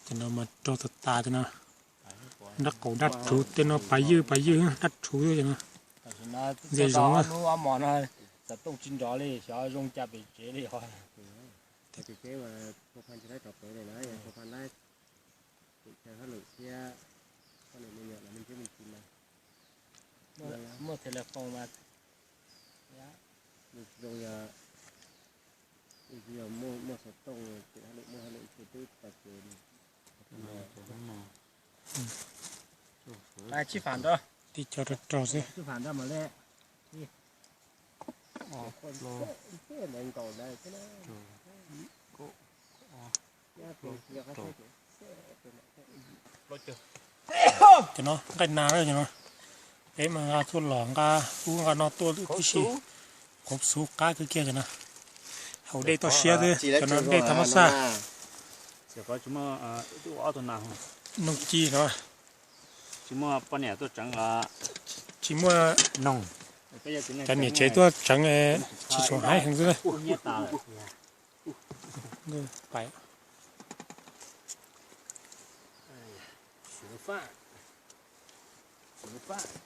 Ces no mas rau tas tas ces no, dab qaum dab rhuv tej no pas ywj pas ywj dab rhuv ces no. Ntxias zoo na. Xov tooj tsis nrov li, xyov zoo cas pem tsev li os. Muaj telephone mas zoo yog, yog muaj xov tooj ces haj lwm muaj haj lwm ces twb tau ces. Tib co rau rau xwb. Cov no nqaij nas no, peb mas nqa tuaj los nqa ub nqa no tuaj tib si, qhuav xub qab kawg kiag cov no. Haus dej toj siab xwb, cov no dej toj mab xaj. Noog ci no. Tsis muaj cov niam tsev tuaj tseev, tsis tshua haib heev xwb.